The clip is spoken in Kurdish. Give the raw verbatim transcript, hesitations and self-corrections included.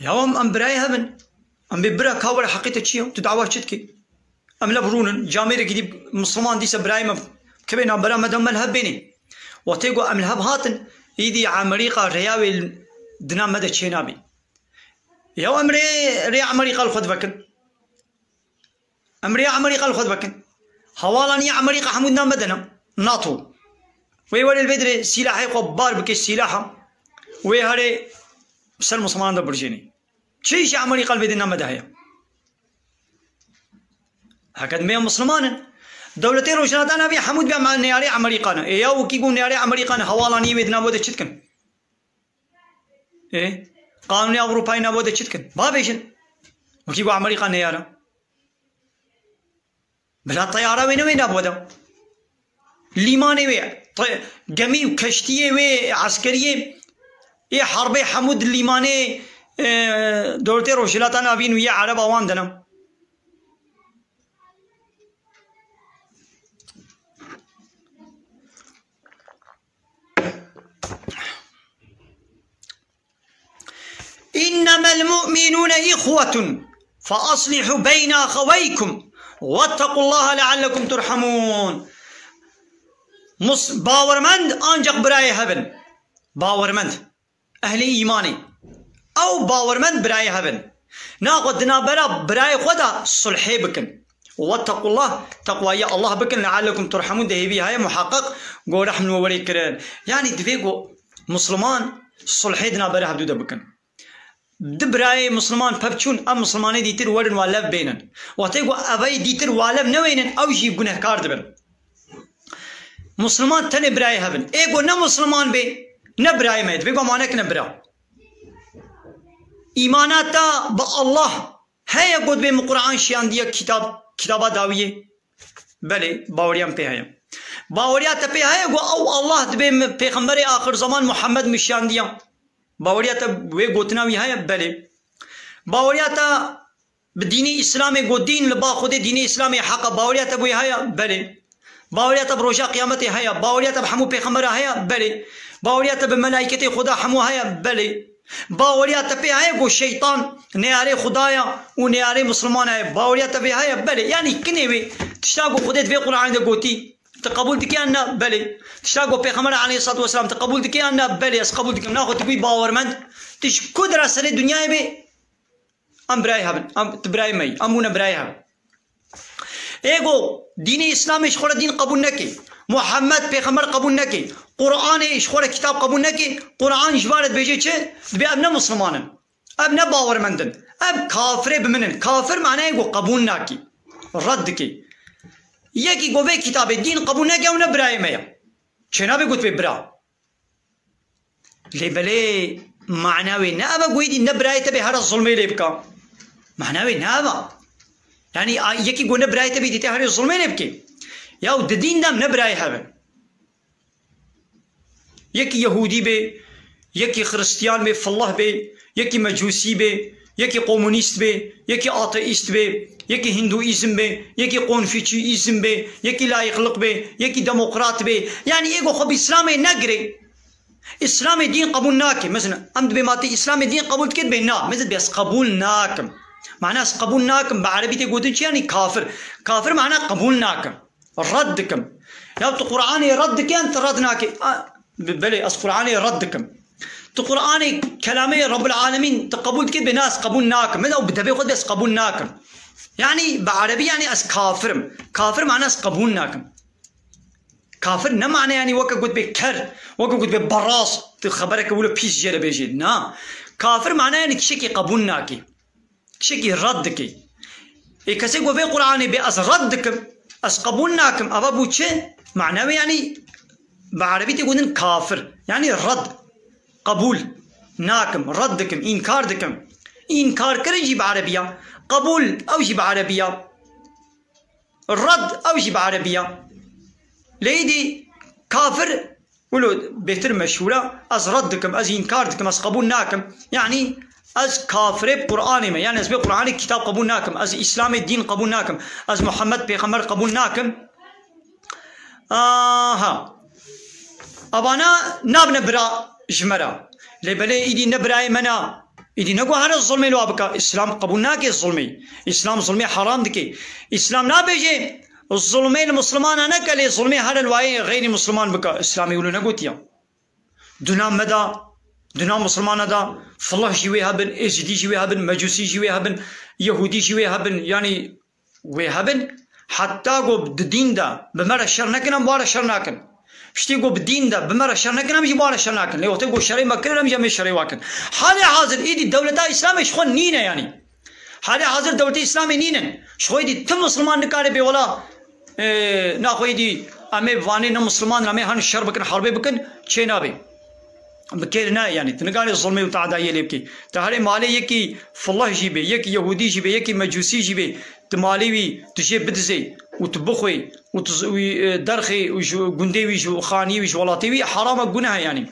Ya em, em birayê hev in. Em bê bira ka were heqê te çi ye? Tu dawa çi dikî? Em lev rûnin, camêrekî dî misliman dîse birayê me kevê navbera me de me li hev bênê. Wextê ku em li hev hatin, îdî Emerîka rêya wê dina me de çênabî. Ya em rê, rê Emerîka li xwe divekin. Em rê Emerîka li xwe divekin. Hewalanî Emerîka hemû dina me de ne. NATO. Wê were li vê dirê sîlahê xwe bar bike sîlaha. Wê herê ser Mislimanan de birjênê. Çi îşê Emerîka li vê dina me de heye? Heke dibê Misliman in. Dewletê Rojhilata Navî hemû dibe me neyarê Emerîka ne. Ê ya wekî ku neyarê Emerîka ne, hewalanî wê dina bo de çi dikin? Ê, qanûnê Ewropayê nabo de çi dikin? Ba bêjin. Wekî ku Amerîka neyara. Bila teyara wê ne wê nabo de. Lîmanê wê, te-, gemî û keştiyê wê, eskeriyê, ê herbê hemû di lîmanê, e, dewletê Rojhilata Navîn û yê Ereba wan de ne. إنما المؤمنون إخوة فأصلحوا بين أخويكم واتقوا الله لعلكم ترحمون. Mus-, bawermend ancak birayê hev in. Bawermend. Ehlê îmanê. Ew bawermend birayê hev in. Naxwe di navbera birayê xwe de sulhê bikin. Wettaqullah, teqwayî Allah bikin, leallekum turhemun, de hêvî heye muheqeq ku rehm li we were kirin. Yanî divê ku Musliman sulhê di navbera hevdû de bikin. Du birayê Musliman pevçûn, ev Muslimanê dîtir werin wa lev bênin. Wextê ku eveyê dîtir wa lev newênin, ew jî gunehkar dibin. Musliman tenê birayê hev in. Ê ku ne Musliman bê, ne birayê me ye. Divê ku ma nekine bira. Îmana te bi Allah heye ku dibê min Quran şiyandiye kitab, kitaba dawiyê? Belê, baweriya min pê heye. Baweriya te pê heye ku ew Allah dibê min Pêxemberê axir zeman Muhammed min şiyandiye? Baweriya te wê gotina wî heye? Belê. Baweriya te bi dînê Îslamê ku dîn li ba Xwedê dînê Îslamê heq e, baweriya te bi wê heye? Belê. Baweriya te bi roja qiyametê heye? Baweriya te bi hemû pêxembera heye? Belê. Baweriya te bi melaîketê Xweda hemû heye? Belê. Baweriya te pê heye ku şeytan neyarê Xweda ye û neyarê Mislimana ye? Baweriya te vê heye? Belê. Yanî kinê wê tişta ku Xwedê di vê Qur'anê de gotî, tu qebûl dikî yan na? Belê. Tişta ku Pêxember aleyhissalatu vesselam, tu qebûl dikî yan na? Belê, ez qebûl dikim. Naxwe tu bûyî bawermend. Tu ji ku dera serê dinyayê bê, em birayê hev in. Em, tu birayê me yî. Em bûne birayê hev. Ê ku dînê Îslamê ji xwe re dîn qebûl neke, Muhammed pêxember qebûl neke, Qur'anê ji xwe re kitab qebûl neke, Qur'an ji van re dibêje çi? Dibê ev ne Musliman in. Ev ne bawermend in. Ev kafirê bi min in. Kafir manayê ku qebûl nake. Red dike. Yekî ku vê kitabê dîn qebûl neke, ew ne birayê me ye. Çênabe got vê bira. Lê belê mana wê ne ev e ku êdî ne birayê te bê here zulmê lê bika. Mana wê ne ev e. Yanî a, yekî ku ne birayê te bê dî te here zulmê lê bikê. Ya di dîn de em ne birayê hev in. Yekî Yehûdî bê, yekî Xiristiyan bê, fillah bê, yekî Mecûsî bê, yekî komunîst bê, yekî ateîst bê, yekî Hinduîzm bê, yekî Konfûçyîzm bê, yekî layîqlik bê, yekî demokrat bê. Yanî ê ku xwe bi Îslamê negirê, Îslamê dîn qebûl nake. Mesela em dibê ma tê Îslamê dîn qebûl dikê, dibê na. Mesela dibê ez qebûl nakim. Mana ez qebûl nakim. Bi erebî tê gotin çi? Yanî kafir. Kafir mana qebûl nakim. Red dikim. Ya tu Qur'anê red dikî yan tu red nakî? A, be-, belê, ez Qur'anê red dikim. Tu Qur'anê kelamê Rabbul Alemîn tu qebûl dikî? Bê na, ez qebûl nakim. Min ew bi devê xwe de ez qebûl nakim. Yanî bi erebî yanî ez kafir im. Kafir mana ez qebûl nakim. Kafir ne mane yanî weke got bê ker, weke got bê beraz, tu xebereke wilo pîs jê re bêjê. Na. Kafir mane yanî tiştekî qebûl nakî. Tiştekî red dikî. Ê kesê ku vê Qur'anê bê ez red dikim, ez qebûl nakim, eva bû çi? Mana wê yanî bi erebî tê gotin kafir. Yanî red. Qebûl nakim, red dikim, înkar dikim. Înkarkirin jî bi erebî ya. Qebûl, ew jî bi erebî ya. Red, ew jî bi erebî ya. Lê îdî kafir, wilo bêhtir meşhûr e, ez red dikim, ez înkar dikim, ez qebûl nakim. Yanî ez kafirê bi Qur'anê me. Yanî ez bê Qur'anê kitab qebûl nakim. Ez Îslamê dîn qebûl nakim. Ez Muhammed pêxember qebûl nakim. Aha. Evana nabine bira ji me re. Lê belê îdî ne birayê me ne. Îdî ne ku here zulmê li wa bike. Îslam qebûl nake zulmê. Îslam zulmê heram dike. Îslam nabêje zulmê li Muslimana neke, lê zulmê here li wayê xeyrî Musliman bike. Îslamê wilo negotiya. Duna me de, duna Muslimana de, Filih jî wê hebin, Êzidî jî wê hebin, Mecûsî jî wê hebin, Yehûdî jî wê hebin. Yanî wê hebin, heta ku di dîn de bi me re şer nekin, em bi wa re şer nakin. Piştî ku bi dîn de bi me re şer nekin, em jî bi wa re şer nakin. Lê wextê ku şerê me kirin, em jî em ê şerê wa kin. Halê hazir îdî dewleta Îslamê ji xwe nîne yanî. Halê hazir dewletê Îslamê nînin. Ji xwe îdî tim Musliman nikare bê wela, e, naxwe îdî em ê vanê ne Musliman in, em ê herin şer bikin, herbê bikin, çê nabe. Bi kêr ne, yanî tu nikarî zulmê û teadayiyê lê bikî. Tu herê malê yekî Filih jî bê, yekî Yehûdî jî bê, yekî Mecûsî jî bê, tu malê wî, tu jê bidizê û tu bixwê û tu z-, wî, e, derxê û ji gundê wî, ji xaniyê wî, ji welatê wî, heram e, guneh e yanî.